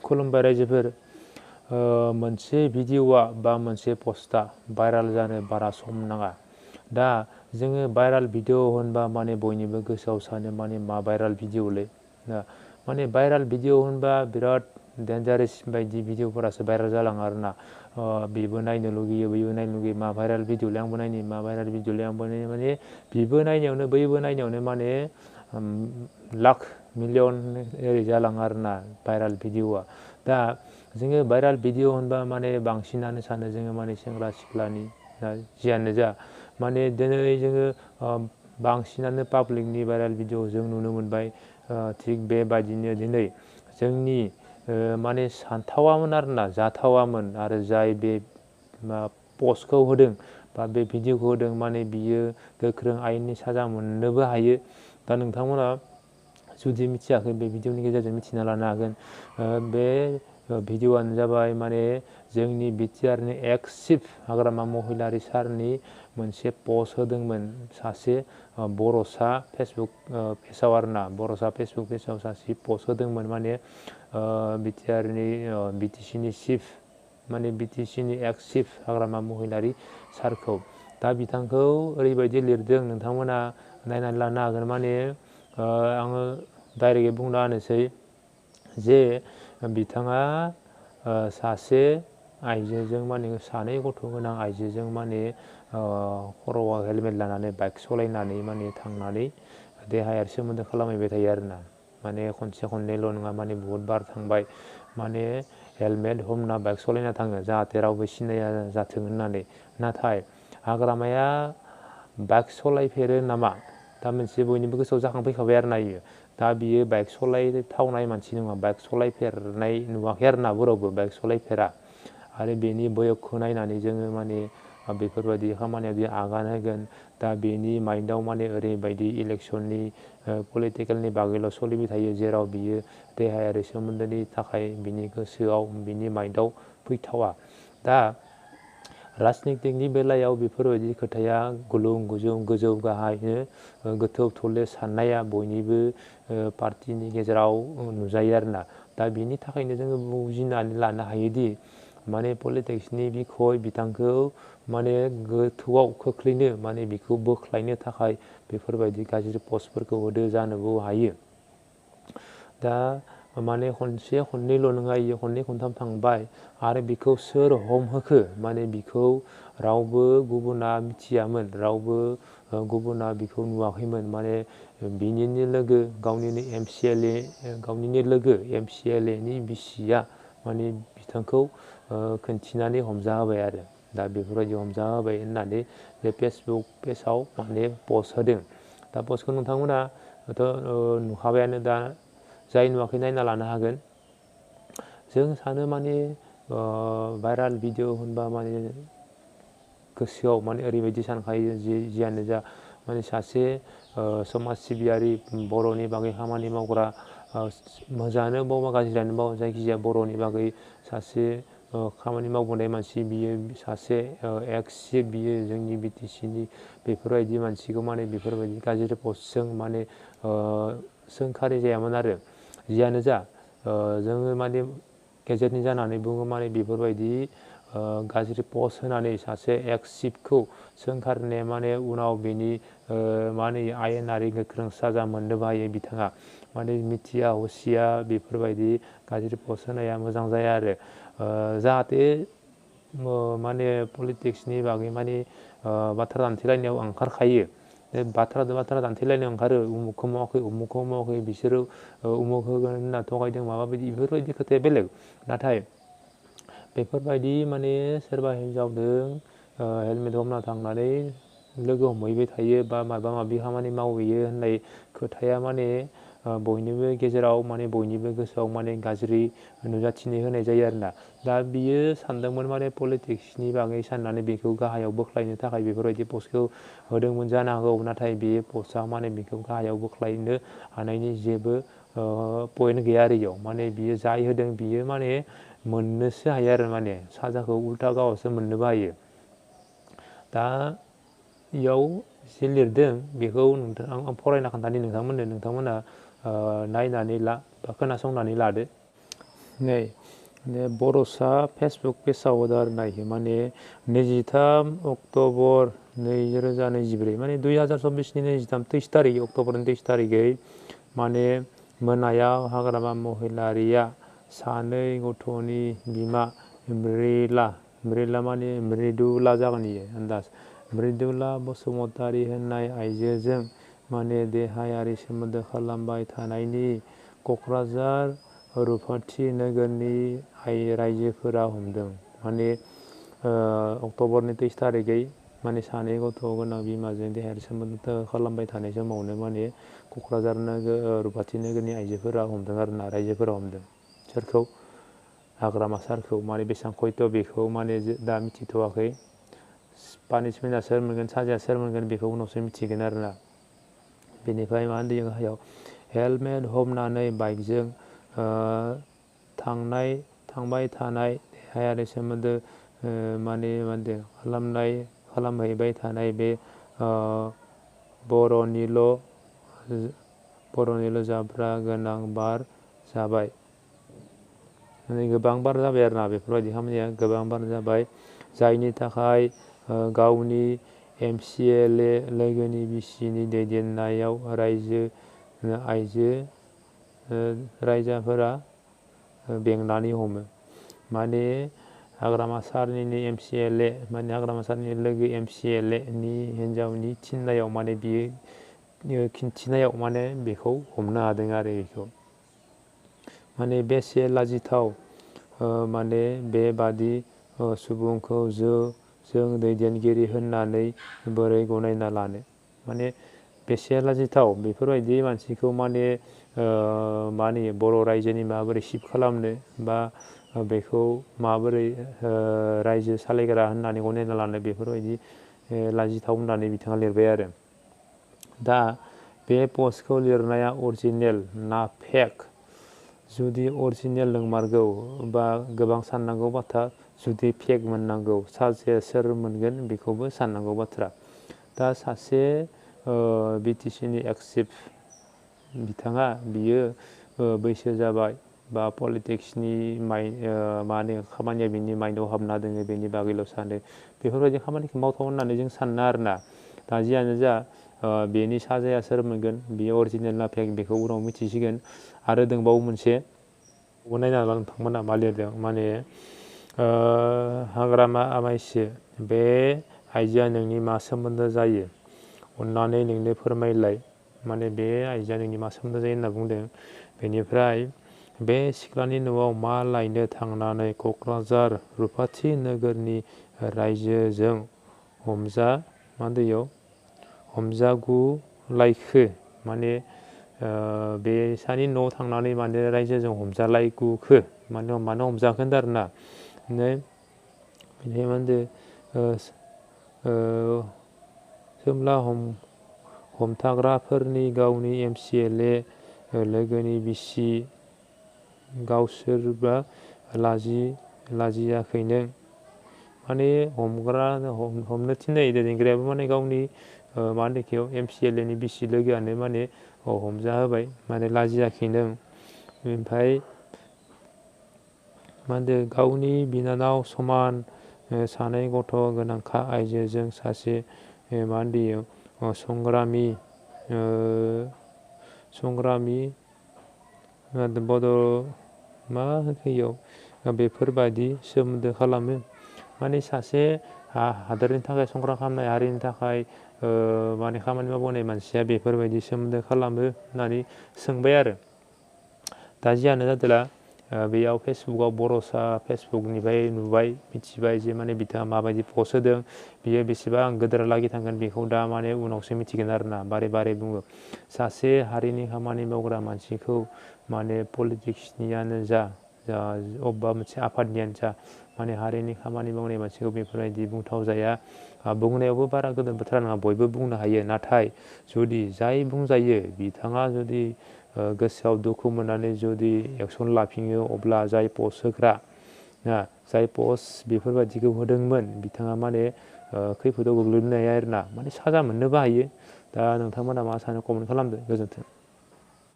खुलुमबाय रायजोफोर। मोनसे भिडिअआ बा मोनसे पस्टआ भाइराल जानो बारा सम नाङा। दा जोङो भाइराल भिडिअ होनबा माने बयनिबो गोसोआव सानो माने मा भाइराल भिडिअलै। माने भाइराल भिडिअ होनबा बिराद डेन्जारेस बायदि भिडिअफोरासो भाइराल जालाङो आरोना। बेबो नायनो लुगैयो बैबो नायनो लुगैयो, मा भाइराल भिडिअलै आंबो नायनि, मा भाइराल भिडिअलै आंबो नायनि, माने बेबो नायनायावनो बैबो नायनायावनो माने लाख मिलियन ओरै जालाङो आरोना भाइराल भिडिअआ। दा जोङो भाइराल भिडिअ होनबा माने बांसिनानो सानो जोङो माने सेंग्रा सिख्लानि जियानो जा माने दिनै जोङो बांसिनानो पाब्लिकनि भाइराल भिडिअ जों नुनो मोनबाय। थिग बेबायदिनो दिनै जोंनि माने सानथावामोन आरोना, जाथावामोन आरो जाय बे पस्टखौ होदों बा बे भिडिअखौ होदों माने बियो गोख्रों आयेननि साजा मोननोबो हायो। दा नोंथांमोना जुदि मिथियाखै बे भिडिअनि गेजेरजों मिथिना लानो हागोन। बे भिडिअआनो जाबाय माने जोंनि बिटिआरनि एक्स चिफ हाग्रामा महिलारि सारनि मोनसे पस्ट होदोंमोन सासे बर'सा फेसबुक पेजाव आरोना, बर'सा फेसबुक पेजाव सासे पस्ट होदोंमोन माने बिटिआरनि बिटिसिनि चिफ माने बिटिसिनि एक्स चिफ हाग्रामा महिलारि सारखौ। दा बिथांखौ ओरैबायदि लिरदों, नोंथांमोना नायनानै लानो हागोन। माने आङो डाइरेक्टै बुंना होनोसै जे बिथाङा सासे आइजोजों माने सानै गथ' गोनां आइजोजों माने खर'आव हेलमेट लानानै बाइक सालायनानै माने थांनानै देहायारि सोमोन्दो खालामहैबाय थायो आरोना। माने खनसे खननैल' नङा, माने बुहुद बार थांबाय। माने हेलमेट हमना बाइक सालायना थाङो जाहाथे रावबो सिनाया जाथों होननानै। नाथाय हाग्रामाया बाइक सालायफेरो नामा? दा मोनसे बयनिबो गोसोआव जाखांफैखाबाय आरोना इयो। दा बियो बाइक सालायथावनाय मानसि नङा, बाइक सालायफेरनाय नुवाखै आरोना, बोरावबो बाइक सालायफेरा। आरो बेनि बयसखौ नायनानै जोङो माने बेफोरबायदि खामानियाव बियो आगान होगोन। दा बेनि माइन्दआव माने ओरैबायदि इलेक्सननि पलिटिकेलनि बागैल' सोलिबाय थायो, जेराव बियो देहायारि सोमोन्दोनि थाखाय बिनि गोसोआव बिनि माइन्दआव फैथावा। दा राजनितिकनि बेलायाव बेफोरबायदि खोथाया गुलुं गुजुं गोजौ गाहायनो गोथौ थौले साननाया बयनिबो पार्टिनि गेजेराव नुजायो आरोना। दा बेनि थाखायनो जोङो बुजिनानै लानो हायोदि माने पलिटिक्सनि बिखय बिथांखौ माने गोथौआव खोख्लैनो माने बिखौ बोख्लायनो थाखाय बेफोरबायदि गाज्रि पस्टफोरखौ होदो जानोबो हायो। दा माने खनसे खननैल' नङा, इयो खननै खनथाम थांबाय। आरो बिखौ सोर हमहोखो माने बिखौ रावबो गुबुना मिथियामोन, रावबो गुबुना बिखौ नुवाखैमोन। माने बिनिनो लोगो गावनिनो गावनिनो लोगो MCLA नि बिसिया माने बिथांखौ खोन्थिनानै हमजा होबाय आरो। दा बेफोरबायदि हमजा होबाय होननानै बे फेसबुक पेजाव माने पस्ट होदों। दा पस्टखौ नोंथांमोनाथ' नुखाबायानो, दा जाय नुवाखै नायना लानो हागोन। जों सानो माने भाइराल भिडिअ होनबा माने गोसोआव माने ओरैबायदि सानखायो जियानो जा माने सासे समाज सिबियारि बर'नि बागै खामानि मावग्रा, मोजाङानो बाव गाज्रियानो बाव जायखिजाया बर'नि बागै सासे खामानि मावबोनाय मानसि, बियो सासे एक्स चिफ, बियो जोंनि बिटिसिनि बेफोरबायदि मानसिखौ माने बेफोरबायदि गाज्रि पस्टजों माने सोंखारि जायामोन आरो। जियानो जा जोङो माने गेजेरनि जानानै बुङो माने बेफोरबायदि गाज्रि पस्ट होनानै सासे एक्स चिफखौ सोंखारिनाया माने उनाव बेनि मा होनो आयेनारि गोख्रों साजा मोननोबो हायो। बिथाङा माने मिथिया हसिया बेफोरबायदि गाज्रि पस्ट होनाया मोजां जाया आरो। जाहाथे माने पलिटिक्सनि बागै माने बाथ्रा दान्थेलायनायाव ओंखारखायो। बाथ्रा दान्थेलायनायाव ओंखारो, उमुखखौ मावाखै उमुखखौ मावाखै, बिसोरो उमुख होगोन होनना थगायदों माबाबायदि, बेफोरबायदि खोथाया बेलेग। नाथाय बेफोरबायदि माने सोरबा हिनजावजों हेलमेट हमना थांनानै लोगो हमहैबाय थायो बा माबा माबि खामानि मावहैयो होननाय खोथाया माने बयनिबो गेजेराव माने बयनिबो गोसोआव माने गाज्रि नुजाथिनो होनाय जायो आरोना। दा बियो सानदोंमोन माने पलिटिक्सनि बागै साननानै बेखौ गाहायाव बोख्लायनो थाखाय बेफोरबायदि पस्टखौ होदोंमोन जानो हागौ। नाथाय बे पस्टआ माने बेखौ गाहायाव बोख्लायनो हानायनि जेबो पइन्ट गैया आरो इयाव। माने बियो जाय होदों बियो माने मोननोसो हायो आरो, माने साजाखौ उल्था गावसो मोननोबो हायो। दा इयाव जे लिरदों बेखौ आं फरायना खोन्थानि नोंथांमोना नायनानै ला बा खोनासंनानै लादो। नै बर'सा फेसबुक पेजाव होदो आरो ना माने 23 अक्ट'बर 2024 माने 2024नि 23 तारिख अक्ट'बरनि 23 तारिखै माने मोनायाव हाग्रामा महिलारिया सानै गथ'नि बिमा मृला माने मृदुला जागोन इयो आन्दाज मृदुला बसुमतारी होननाय आइजोजों माने देहायारि सोमोन्दो खालामबाय थानायनि क'क्राझार रुपाथि नोगोरनि रायजोफोरा हमदों। माने अक्ट'बरनि 23 तारिखै माने सानै गथ' गोनां बिमाजों देहायारि सोमोन्दो खालामबाय थानाय समावनो माने क'क्राझार रुपाथि नोगोरनि आइजोफोरा हमदों आरो ना रायजोफोरा हमदों। सोरखौ? हाग्रामा सारखौ माने बेसेबां खयथ' बेखौ माने दा मिथिथ'वाखै। पानिसमेन्टआ सोर मोनगोन साजाया सोर मोनगोन बेखौ उनावसो मिथिगोन आरोना। बेनिफ्राय मा होनदों गाहायाव हेलमेट हमनानै बाइकजों थांबाय थानाय देहायारि सोमोन्दो माने मा होनदों खालामहैबाय थानाय बे बर'निल' जाब्रा गोनां बार जाबाय। माने गोबां बार जाबाय आरोना बेफोरबायदि खामानिया गोबां बार जाबाय जायनि थाखाय गावनि MCLA लोगोनि बिसिनि दैदेननायाव रायजाफोरा बेंनानै हमो। माने हाग्रामा सारनि MCLA माने हाग्रामा सारनि लोगो MCLA नि हिन्जावनि थिननायाव माने बियो खिन्थिनायाव माने बेखौ हमनो हादों आरो बेखौ। माने बेसे लाजिथाव माने बेबादि सुबुंखौ जों दैदेनगिरि होननानै बोरै गनायना लानो। माने बेसे लाजिथाव बेफोरबायदि मानसिखौ माने मा होनो बर' रायजोनि माबोरै सिफ खालामनो बा बेखौ माबोरै रायजो सालायग्रा होननानै गनायना लानो बेफोरबायदि लाजिथाव होननानै बिथाङा लिरबाय आरो। दा बे पस्टखौ लिरनाया अरिजिनेल ना फेक? जुदि अरिजिनेल नंमारगौ बा गोबां साननांगौ बाथ्रा जुदि फेक मोननांगौ साजाया सोर मोनगोन बेखौबो साननांगौ बाथ्रा। दा सासे BTCनि एक्सिफ बिथाङा बियो बैसो जाबाय बा पलिटिक्सनि मा होनो खामानिया बिनि माइन्दआव हाबना दोङो बेनि बागैल' सानो बेफोरबायदि खामानिखौ मावथाव होननानै जों सानो आरोना। दा जियानो जा बेनि साजाया सोर मोनगोन बेयो अरिजिनेल ना फेक बेखौ उनाव मिथिसिगोन। आरो दंबावो मोनसे नायना ला नोंथांमोना मा लिरदों माने हाग्रामा आमाइसो बे आइजोआ नोंनि मा सोमोन्दो जायो अन्नानै नोंनो फोरमायलाय। माने बे आइजोआ नोंनि मा सोमोन्दो जायो होनना बुंदों। बेनिफ्राय बे सिख्लानि न'आव मा लायनो थांनानै क'क्राझार रुपाथि नोगोरनि रायजोजों मा होनदों इयाव हमजागुलायखो माने बेसानि न'आव थांनानै माने रायजोजों हमजालायगुखो मानो हमजाखो होनदों आरोना। बेनिफ्राय मा होनदों सोमला हमथाग्राफोरनि गावनि MCLA लोगोनि बिसि गावसोरबा लाजियाखै नों? माने हमनो थिननाय दैदेनगिरियाबो माने गावनि मा होनो बेखौ MCLA नि बिसि लोगोआनो माने हमजा होबाय माने लाजियाखै नों? ओमफ्राय मा होनदों गावनि बिनानाव समान सानै गथ' गोनांखा आइजोजों सासे मा होनदों संग्रामि मा होनखो इयाव बेफोरबायदि सोमोन्दो खालामो। माने सासे हादोरनि थाखाय संग्राम खालामनाय हारिनि थाखाय माने खामानि मावबोनाय मानसिया बेफोरबायदि सोमोन्दो खालामो होननानै सोंबाय आरो। दा जियानो जादोला बेयाव फेसबुकआव बर'सा फेसबुकनिफ्राय नुबाय मिथिबाय जे माने बिथाङा माबायदि पस्ट होदों बियो बेसेबां गोदोरलागि थांगोन बेखौ दा माने उनावसो मिथिगोन आरोना। बारे बुङो सासे हारिनि खामानि मावग्रा मानसिखौ माने पलिटिक्सनियानो जा अबेबा मोनसे आफादनियानो जा माने हारिनि खामानि मावनाय मानसिखौ बेफोरबायदि बुंथाव जाया। बुंनायावबो बारा गोदान बाथ्रा नङा बयबो बुंनो हायो। नाथाय जुदि जाय बुंजायो बिथाङा जुदि गोसोआव दुखु मोननानै जुदि एक्सन लाफिनो अब्ला जाय पस्ट होग्रा जाय पस्ट बेफोरबायदिखौ होदोंमोन बिथाङा माने खैफोदाव गोग्लैनो हायो आरोना। माने साजा मोननोबो हायो। दा नोंथांमोना मा सानो कमेन्ट खालामदो। गोजोन्थों।